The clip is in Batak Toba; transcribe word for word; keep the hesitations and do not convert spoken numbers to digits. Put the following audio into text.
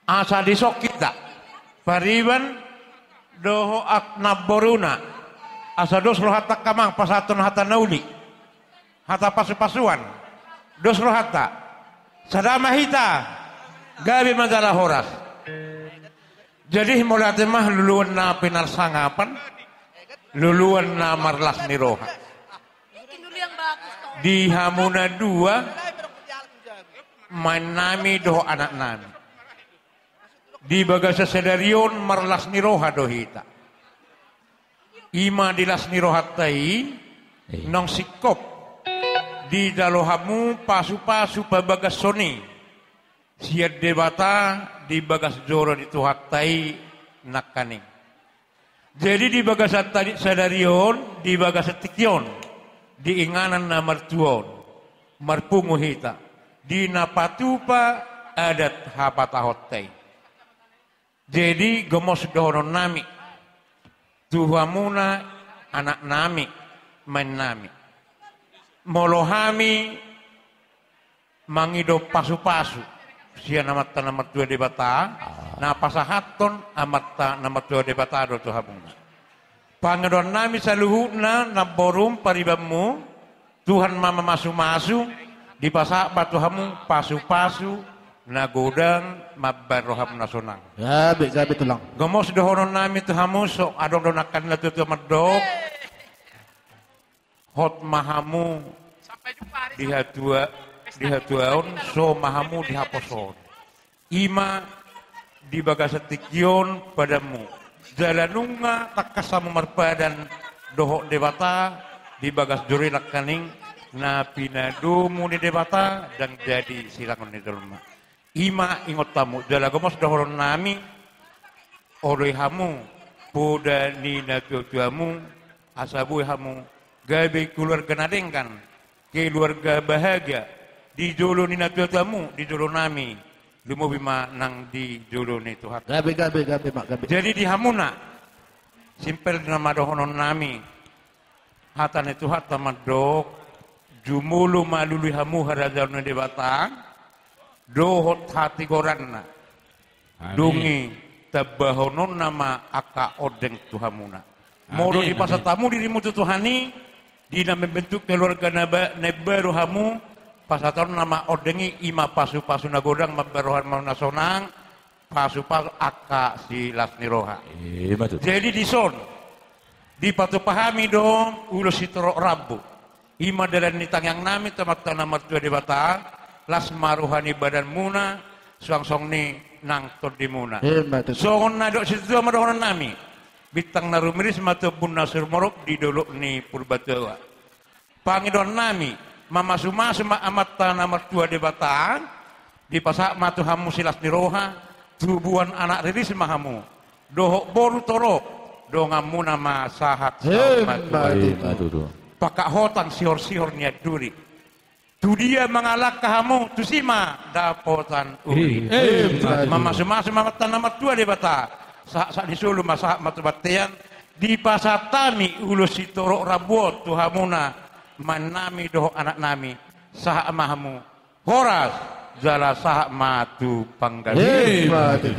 Asa dison hita pariban dohot namboruna, asa dos rohanta, amang, pasahathon hata na uli, hata pasupasuan. Dos rohanta. Sada ma hita. Gabe ma jala horas. Jadi mauliate ma, luluan na pinarsangapan, luluan na marlas ni roha. Di hamu na dua, maen nami dohot anak nami. Di bagasan sadari on marlas ni roha do hita. I ma di las ni rohanta i, eh, naung singkop dijalo hamu pasupasu pabagashon i sian Debata di bagas joro ni Tuhanta i nangkaning. Jadi di bagasan tadi, sadari on, di bagasan tingki on, di inganan na martua on, marpungu hita di na patupa adat hapatahonta i. Jadi gomos dohonon nami tu hamuna, anak nami, maen nami. Molo hami mangido pasupasu sian Amanta na martua Debata, na pasahathon Amanta na martua Debata do tu hamuna. Pangidoan nami saluhutna, namborum, paribanmu, Tuhan ma mamasumasu, dipasahat ma tu hamu pasupasu na godang mambahen rohamu na sonang. Gabe, gabe, Tulang. Gomos dohonon nami tu hamu, so adong do nangkaning na tuatua mandok. Hot ma hamu di hatua, di hatuaon, so ma hamu di haposoon. I ma di bagasan tingki on padanmu. Jala nunga tangkas hamu marpadan dohot Debata di bagas joro i nangkaning, na pinadomu ni Debata ndang jadi sirangon ni jolma. I ma ingot hamu, jala gomos dohonon nami, oloi hamu poda ni na tuatuamu, asa boi hamu gabe keluarga na denggan, keluarga bahagia di jolo ni na tuatuamu, di jolo nami, lumobi ma nang di jolo ni Tuhan. Gabe, gabe, gabe, Mak, gabe. Jadi di hamuna, simpel nama dohonon nami. Hata ni Tuhanta mandok, jumolo ma lului hamu harajaon ni Debata dohot hatigoranna. Amin. Dung i tambahononna ma angka ondeng tu hamuna. Molo, amin, dipasahat, amin, hamu dirimu tu Tuhan i, di na membentuk keluarga na ba-, na imbaru hamu, pasahatonna ma ondeng i, i ma pasupasu na godang mambahen roha na sonang, pasupasu angka silas ni roha. I ma tutu. Jadi dison dipatupa hami do ulos sitorop rambu. I ma dalan ni tangiang nami tu Amanta na martua Debata, las ma roha ni badanmuna, suang songon i nang tondimuna. I ma tutu. Songon na nidok ni situatua ma dohonon nami. Bintang na rumiris ma tu ombun na sumorop di dolok ni Purbatua. Pangidoan nami, mamasumasu ma Amanta na martua Debata, dipasahat ma tu hamu silas ni roha, tubuan anak riris ma hamu, dohot boru torop, donganmuna ma sahat saur matua. I ma tutu. Pangkat hotang sihorsihor ni anduri. Tudia mangalangka hamu, tusi ma dapotan uli. I ma tutu. Mamasumasu ma Amanta na martua Debata, sahat sahat ni solu ma sahat ma tu bontean, dipasahat hami ulos sitorop rambu on tu hamuna, maen nami dohot anak nami, sahat ma hamu horas, jala sahat ma tu panggabean. I ma tutu.